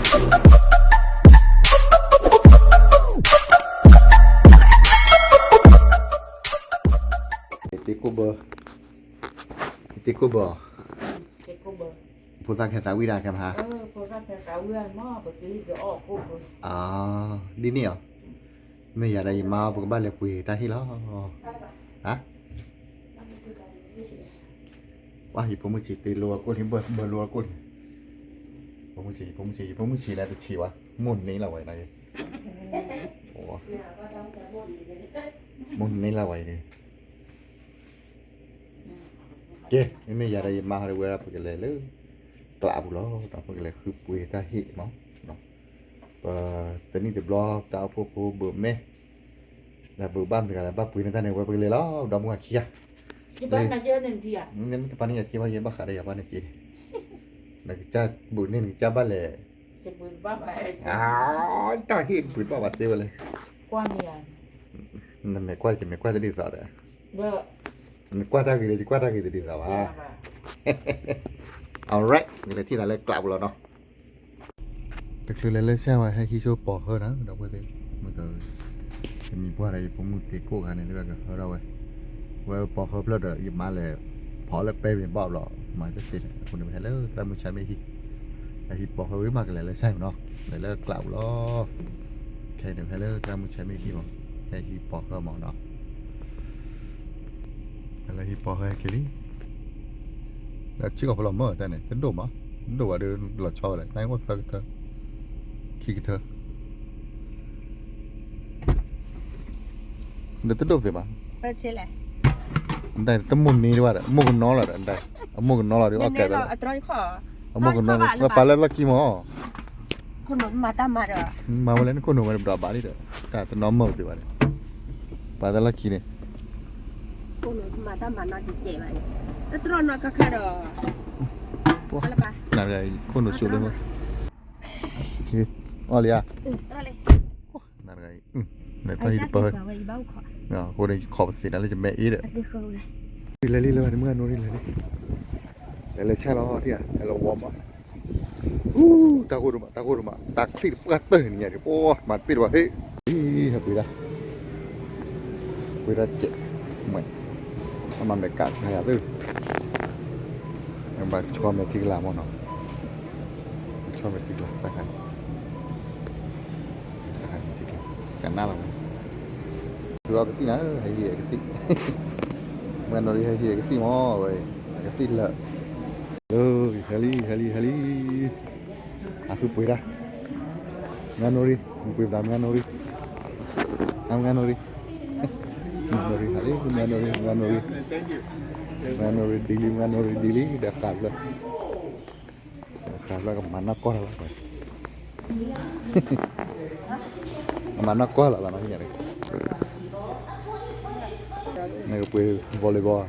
တ့ကိၣ်ဘၢ, တ့ကိၣ်ဘၢ, ဖိသၣ်ခဲသးဝံၣ်ဒၣ်ခဲမဟါ, ဒ်န့ၣ်အီၤ, မ့ၢ်ယၤဒီးယမါပကဘၣ်လဲၤပှ့ၤတၢ်ဟ့ၣ်လီၤ, ဟါ, ဝါ ယဖိမုၣ်ဆံးတ့လိအကိၣ်လံ ဘၢလိအကိၣ်လံ, ဖိမုၣ်ဆံး ယဖိမုၣ်ဆံး ယဖိမုၣ်ဆံးန့ၣ်တဆံးဘၣ် မိၢ်န့ၢ်လၢဝဲအံၤနီၤ, မိၢ်န့ၢ်လၢဝဲအံၤန့ၣ် ကဲ မ့မ့ၢ်ယၤဒီးယမါဟီဒီးဝဲဒၣ် ပကလဲၤလၢ ကျးပူၤလီၤ, ဒီးပကလဲၤဃုပှ့ၤတၢ်ဟ့ၣ်မး, ပတနံၣ်တဘျီ တၢ်အိၣ်ဖှိၣ်ဖိဘုးမဲ, ဒီးဘုးဘၣ်မတၤတဂၤလဲၣ် ဘၣ်ပှ့ၤန့ၢ်တၢ်န့ၣ် ဝဲပကလဲၤလီၤ ဒီမါခံဂၤ, နတပာ်န့ၢ်ယၤက့ဘၣ် ယဘၣ်ဃးဒီးယၤဘၣ်န့ၣ်က့, နကစၢ်ဘုးန့ၢ် နကစၢ်ဘၣ်လဲၤ တၢ်ဟ့ၣ်တပှ့ၤဘၣ်ဘၣ်သ့ဝဲလဲၣ်, နမဲာ်ကွၢ် ယမဲာ်ကွၢ်တဒ်သိးဒီး, နကွၢ်တၢ်ဂ့ၤဒီး ယကွၢ်တၢ်ဂ့ၤတဒ်သိးဘၣ်, alright နလဲၤထံၣ်သးလၢကျးပူၤလီၤနီၤ, တချုးလဲၤလၢဆၣ်ဝဲ ဟဲဟံးဆိပီၤဃၢနၤ ဒီပုၢ်ဝဲၢ်သ့ၣ်, မ့ၢ်က ယမံၤပှၢ်ဒီးယဖိမုၣ်တ့ကိၣ်ဂၤန့ၣ် သ့ၣ်ဝဲကဟၢထီၣ်ဝဲ, ဝဲပီၤဃၢဖျၢၣ်ဒီး ယမါလဲၤဖီၣ်လၢပဲမ့ၤဘၣ်ဘျီ မၤတသ့န့ၣ် အဃိန့ၣ် ပဟဲလၢသရၣ်မုၣ်ဆါမ့ၢ်ဟံၣ်, ဟဲဟံးပီၤဃၢဝံၤမးကလဲၤလၢဆၣ်မ့ၢ်နီၤ, လဲၤလၢကျးပူၤလီၤ, ခဲအံၤန့ၣ် ပဟဲလၢသရၣ်မုၣ်ဆါမ့ၢ်ဟံၣ်မး, ဟဲဟံးပီၤဃၢမးနီၤ ဟဲလၢဟံၣ်ပီၤဃၢဟဲက့ၤလံ, ဒီးထံကီၢ်ဖဲလီၤမၢ်တၢ်န့ၣ် တဒိၣ်မး, ဒိၣ်ဝဲဒီးလီၤဆီဝဲလဲၣ် နအိၣ်သၢကထၢ, ခံကထၢ, ဒီးတဒိၣ်သ့ဘၣ်, တမိၢ်န့ၢ်တဘၣ်ဒီး အမိၢ်ကနီလီၤဒီး အမိၢ်ကနီလီၤဒီး အီၣ်ကဲးဒီး အမိၢ်ကနီလီၤ ပှၤပာ်လၢလီၢ်ခံမး မၤဝဲလၢနခိၣ်နူာ်ဝဲတဘျီဘၣ်လံဒီး တၢ်တနီၤမၢ်သ့ဘၣ်န့ၣ် ပှၤတၢ်လီၢ်ခံန့ၣ် နတဂၤအံၤ ခိၣ်နူာ်ဆိးလၢမ့ၢ် အီၣ်လံဧါ နတဂၤအံၤ နတၢ်ဟံၣ်တပၢၢ်ဝဲ အဃိန့ၣ် ယခီပသ့ၣ်နၤလၢယမဲာ်အ့ဒီး လဲၤလံလၢနမုၢ်အနိရံၣ်လဲၤလံ လဲၤလၢဆၣ်လီၤထံၣ်ဧါ ဟဲလီၤဝီမး တၢ်ဂိၢ်ဒိၣ်မး တၢ်ဂိၢ်ဒိၣ်မး တၢ်ချံၣ်တပှၢ်တၢၢ်န့ၣ်ညါဒီး ပှၤမၤတပ့ၢ်တဘၣ်ဟ့ၣ် ဟဲပှ့ၤဒၣ် ပှ့ၤဒၣ်ကဲး မ့ၢ် အမၤမဲာ်ကးခါယၤသ့ၣ် ဘၣ်ကဆီမဲာ်ထံကလၤမ့ၢ်နီၤ ကဆီမဲာ်ထံကလၤ တၢ်ခါန့ၣ် တၢ်ခါန့ၣ်ထံကလၤ ကနၣ်လီၤမး သုအီကသံၣ်နၤ ဟဲဟံးအကသံၣ် မုၢ်အနိရံၣ်ဟဲဟံးအကသံၣ်မး ဝဲ အကသံၣ်လၢာ် လၢ ဟဲလံ ဟဲလံ ဟဲလံ အဃုပှ့ၤတၢ် မုၢ်အနိရံၣ် မုၢ်ပှ့ၤသးမုၢ်အနိရံၣ် အမုၢ်အနိရံၣ် မုၢ်အနိရံၣ် ဟဲလံ မုၢ်အနိရံၣ် မုၢ်အနိရံၣ် မုၢ်အနိရံၣ်ဒ်လံ မုၢ်အနိရံၣ်ဒ်လံ ဒီးဃးဖျၢၣ် ဃးဖျၢၣ်ကမၤနီၢ်ကီၢ်လီၤ ကမၤနီၢ်ကီၢ်လီၤ သးနီၢ်ကီၢ် နကပှ့ၤ volleyball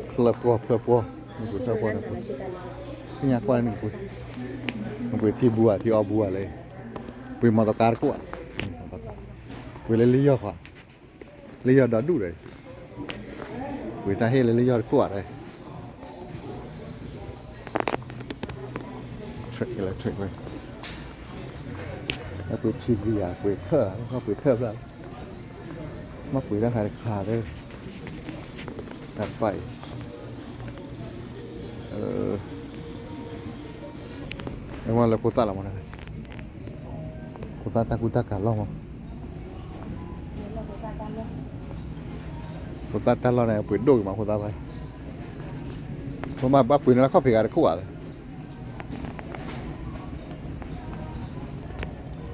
ဖျၢၣ်ပှီၢ် ဖျၢၣ်ပှီၢ် နကပှ့ၤဖျၢၣ်ပှီၢ် နကပှ့ၤ သ့ၣ်ညါကွၢ်လၢနကပှ့ၤ နကပှ့ၤထံဘူဧါ ထံအီဘူဧါလဲၣ် ပှ့ၤမီၢ်သီကါတခိၣ်ဧါ ပှ့ၤလၢလံယီၢ်ဃီ လံယီၢ်ဒီဒူၣ်ဒီး ပှ့ၤတၢ်ဟ့ၣ်လၢလံယီၢ်တခိၣ်ဧါဒီး trick လၢ trick ဝဲ ပှ့ၤ TV ဧါ ပှ့ၤထၢၣ် ပှ့ၤထၢၣ်ဖျၢၣ် မ့ၢ်ပှ့ၤတၢ်ခါတခါလၢ တၢ်တဖၣ်အံၤ အဝဲလၢဖိသၣ်လီၤမး ဖိသၣ်တၢ်ကူတၢ်ကၤလီၢ်မး ဖိသၣ်တၢ်လီၢ်န့ၣ် အပှ့ၤဒိၣ်က့ၤမး ဖိသၣ်ဘၣ် ဖိမးဘၣ်ပှ့ၤန့ၢ်လၢခီၣ်ဖံးဂၤတခိၣ်ဘၣ်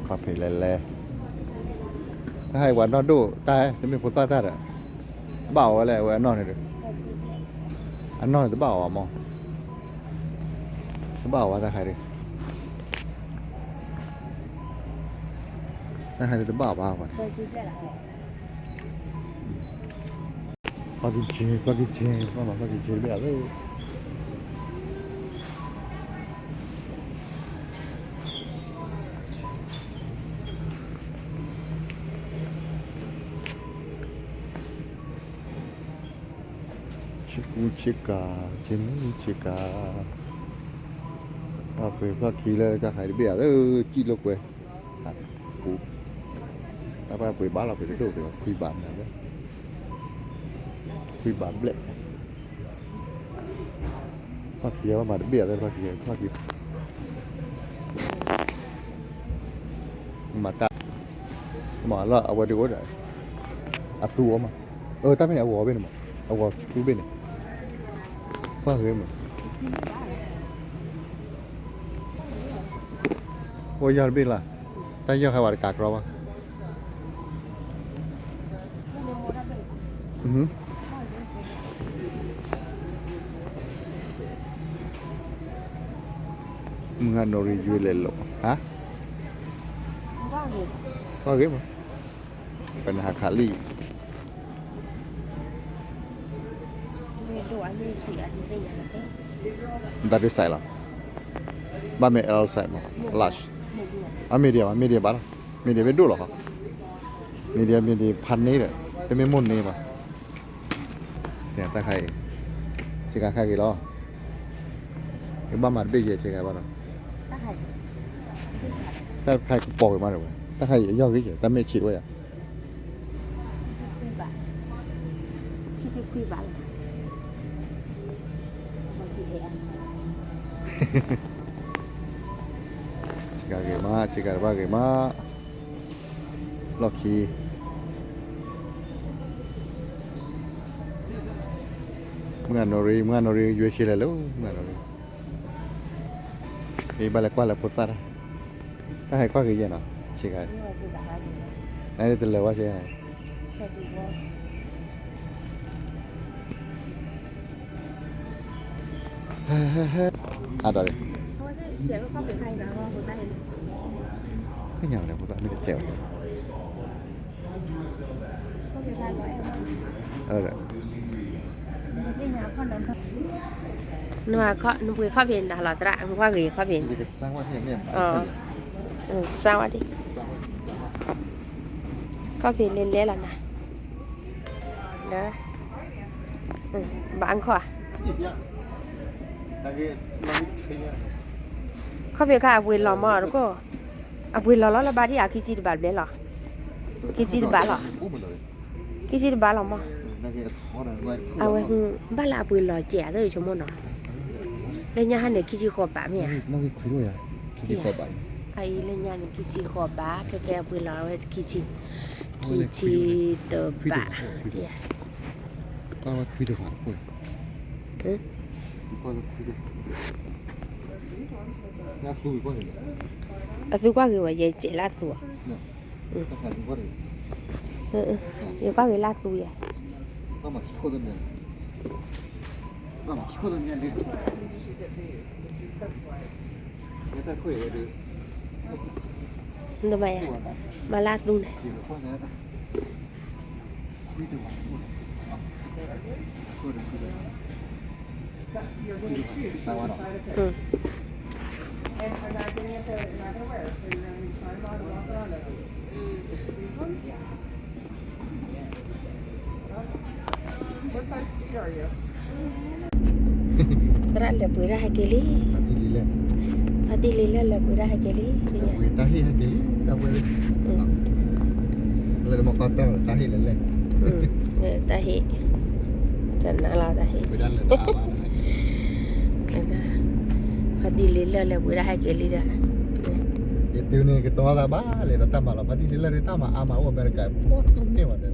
ခီၣ်ဖံးလဲၤလဲၤ တၢ်ဟဲပှၤနီၢ်ဒိၣ်တၢ် တမ့ၢ်ဖိသၣ်တၢ်ဒီး ဘၣ်အီၤဝဲလဲၣ် အဝဲအနီၢ်န့ၣ်ဒီး အနီၢ်န့ၣ်တဘၣ်အီၤဘၣ်မး တဘၣ်အီၤဘၣ်တၢ်ခါဒီး တၢ်ခါဒီးတဘၣ်အီၤဘၣ် ပှၤကက့ၤ ပှၤကက့ၤ ပှၤမၤပှၤကက့ၤတဘ့ၣ်လီၤ ဆ့ကူဆ့ကၤ ဆ့မူဆ့ကၤ ပှ့ၤဖျီၣ်ခံလၢတၢ်ခါအံၤတဘ့ၣ်ဧါ, လၢကံၣ်လိာ်ကွဲ, ဟးကူ, တၢ်ပှ့ၤဘၣ်လီၤ ပှ့ၤတဒိၣ်က့ၤ ခွံဘးမနုၤလဲၣ်, ခွံဘးဘျဲၣ်, ဖျီၣ်ခံဘၣ်မၤတဘ့ၣ်ဧါ, ဖျီၣ်ခံ, ဖျီၣ်ခံ, မၤတၢ်, မၤလီၤအဝဲဒုးအိၣ်ဒီး, အသူအီၤမး, အတၢ်မ့ၢ်န့ၣ် အဂီၤဘ့ၣ်န့ၣ်မး, အဂီၤသူဘ့ၣ်န့ၣ်, ကွၢ်ဂ့ၤမး အိၣ်ယီၢ်တဘ့ၣ်လီၤ, တၢ်ယီၢ်ခါဝဲတကးကြီဘၣ်, မုၢ်ဂၤနီၣ်ရံၣ်ယွၤလဲၤလိာ်, ဟါ, ကွၢ်ဂ့ၤမး, ပနဟးခးလံ တၢ်ဒုး size လီၤ, ဘၣ်မ့ၢ် L size မး large, အ medium မး medium ဘၣ်လီၤ, medium မ့ၢ်ဒိၣ်လီၤဃီ, medium medium ဖးန့ၢ်ဒီး တမ့ၢ်မိၢ်န့ၢ်ဘၣ်, တၢ်ခါအံၤ, ဆ့ကၤခါဂ့ၤလီၤ, ကဘၣ်မၤတဘ့ၣ်ယဲၢ်ဆ့ကၤဘၣ်ဒီး, တၢ်ခါအံၤကပီၤဂ့ၤမးဒီးဝဲ, တၢ်ခါအံၤအယီၢ်ဂ့ၤယဲၢ် တၢ်မ့ၢ်ဆံးတဝဲယၤ ဆ့ကၤဂ့ၤမး ဆ့ကၤတဘၣ်ဂ့ၤမး, လီၢ်ခံ, မုၢ်ဂၤနီၣ်ရံၣ် မုၢ်ဂၤနီၣ်ရံၣ် ယွၤဆံးလဲၤလီၤ မုၢ်ဂၤနီၣ်ရံၣ်, အံၤဘၣ်လဲၤကွၢ်လၢဖိသၣ်တၢ်, တၢ်ဟဲကွၢ်ဂ့ၤယဲၢ်နီၤ ဆ့ကၤ, နတလဲၤဝဲဆ့ကၤ အါဒီး, သ့ၣ်ညါဝဲလဲၣ် ဖိသၣ်မ့ၢ်တတဲဝဲ, နပှ့ၤခီၣ်ဖံးနၤလီၤသရၣ် နကွၢ်ဂ့ၤခီၣ်ဖံးန့ၣ်, စၢ်ဝဲဒၣ်, ခီၣ်ဖံးလဲၤလဲၤလီၤနၤ, ဘၣ်အီၣ်ခီၣ်ဧါ, ခီၣ်ဖံးခါအပှ့ၤလီၤမးတကိး, အပှ့ၤလီၤလီၤလၢဘၣ်ဒ်အခံဆံတဘၣ်ဘျဲၣ်လီၤ, ခံဆံတဘၣ်လီၤ, ခံဆံတဘၣ်လီၤမး, အဝဲ, ဘၣ်လၢအပှ့ၤလီၤစဲးအသ့ၣ်ဆိကမိၣ်နီၤ, လၢညါဟါန့ၣ် ခံဆံဃိးဘးမ့ၢ်ဧါ, အအံၤလၢညါန့ၣ် ခံဆံဃိးဘး ခဲကဲအပှ့ၤလီၤဝဲခံဆံ, ခံဆံတဘၣ်, အသူကွၢ်ဂ့ၤဝဲ ယဲစဲးလၢအသူ, ယကွၢ်ဂ့ၤလၢအသူယဲ, တမၤယၤ, မၤလၢအသူန့ၣ် သရၣ်လဲၤပှ့ၤတၢ်ဟဲက့ၤလံ, ဖါတံၢ်လံၤလၢလဲၤပှ့ၤတၢ်ဟဲက့ၤလံ, တၢ်ဟ့ၣ်ဟဲက့ၤလံ, လၢမကီတၢ်တၢ်ဟ့ၣ်လဲၤလဲၤ, တၢ်ဟ့ၣ်, တနၤလီၤတၢ်ဟ့ၣ်, ဖါတံၢ်လံၤလၢလဲၤပှ့ၤတၢ်ဟဲက့ၤလံဒီး, ယတုၤန့ၣ်ကတီၤသးဘၣ်လဲၤဒီးတၢ်မၤလီၤ, ဖါတံၢ်လံၤလၢတၢ်မၤအါမးအိၣ်အမဲရကၤ ပှၤတန့ၢ်ဘၣ်တဲ,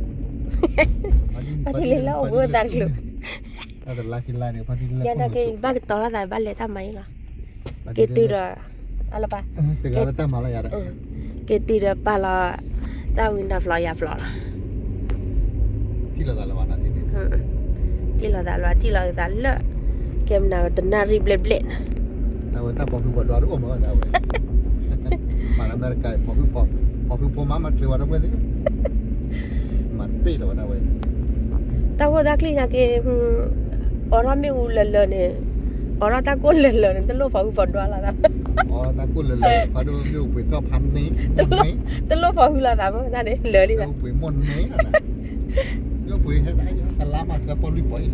ဖါတံၢ်လံၤလၢအိၣ်ဝဲတၢ်တချုး တၢ်တလါခံလါန့ၣ် ဖါတံၢ်လံၤလၢ ယနာ်က့ၤဘၣ်ကတီၤလီၤသးဘၣ်လဲၤတၢ်မၤအံၤလီၤ, က့ၤတုၤဒီး, အလၢပၢ်, တဂၤလၢတၢ်မၤလီၤယၤဒီး, က့ၤတုၤဒီးပာ်လီၤ, တၢ်ဝံၤနၤဖျိယၤဖျိလီၤ, ထံၣ်လီၤသးလၢဘၣ်နၤ, ထံၣ်လီၤသးလၢ, ထံၣ်လီၤသးလၢ, ကဲမနၤတနၣ်ရံၣ်ဘျဲၣ်ဘျဲၣ်နၤ, တၢ်ဝဲတၢ်ပိာ်ဃုာ်ပှၤဒွးတအိၣ်မးဒၣ်ဝဲ မၤလၢအမဲရကၤ ပိာ်ဃုာ်ဖိမး မၤတချုးဝဲတဝဲသ့ၣ် မၤတပ့ၢ်လၢၤဝဲဒၣ်ဝဲ, တၢ်ဖိတၢ်ချံနာ်က့ၤ, အိးထီၣ်မ့ၣ်အူလၢာ်လၢာ်န့ၣ်, အိးထီၣ်တၢ်ကိၢ်လၢာ်လၢာ်န့ၣ် တလိၣ်ပိာ်ဃုာ်ပိာ်ဒွးလီၤသး, အိးထီၣ်တၢ်ကိၢ်လၢာ်လၢာ် ဖးဒိၣ်မ့ၣ်အူပှ့ၤထီၣ်ဖးန့ၣ်, တလိၣ်ပိာ်ဃုာ်လီၤသးမ့ၢ်တၢ်န့ၣ် လၢာ်လံ, မ့ၣ်အူပှ့ၤမိၢ်န့ၣ်, မ့ၣ်အူပှ့ၤဟဲတၢ်တလါမး စၢဖီလွံၢ်ပီၢ်အံၤ,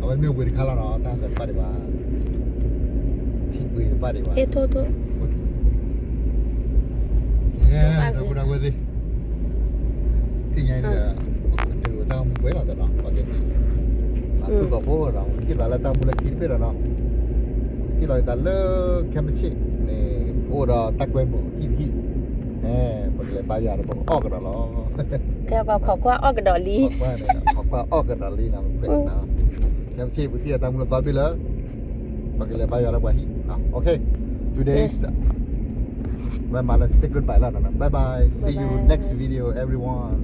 အဝဲမ့ၣ်အူပှ့ၤတခါလီၤနီၤ တၢ်ဃၢၤတဖၣ်ဒံးဘၣ်, ထံဘှ့တပၣ်ဒံးဘၣ်. အဲ ထိၣ်ထိၣ်, ဒီပုၢ်ဒီဝဲၢ်သ့ၣ်, သ့ၣ်ညါဒီး ပကတဲတၢ်မူကွဲးလီၤသးနီၤ, ပကတဲ အသူၣ်ကီၢ်ဖိဒီး ပကထံၣ်သးလၢတၢ်မူလၢခံတဘ့ၣ်ဒီးနီၤ, ပကထံၣ်လီၤသးလၢ ခဲမုၢ်ဆ့ၣ်န့ၣ် အိၣ်ဒီးတၢ်ကွဲမုာ်ဟံၣ်တဟံၣ်, ပကလဲၤဘါယွၤဒီးပကအီၣ်ကဒီးလီၤ. ခိးကွၢ်အီၣ်ကဒီးလံ, ခိးကွၢ်အီၣ်ကဒီးလံနီၤ, ခဲမုၢ်ဆ့ၣ်ပကထံၣ်လီၤတၢ်မူလၢသီတဘ့ၣ်လၢ ပကလဲၤဘါယွၤလၢပှၤဟံၣ်နီၤ. Okay, today, ဝဲမၤလၢ say goodbye လီၤနီၤ. Bye bye, see you next video everyone.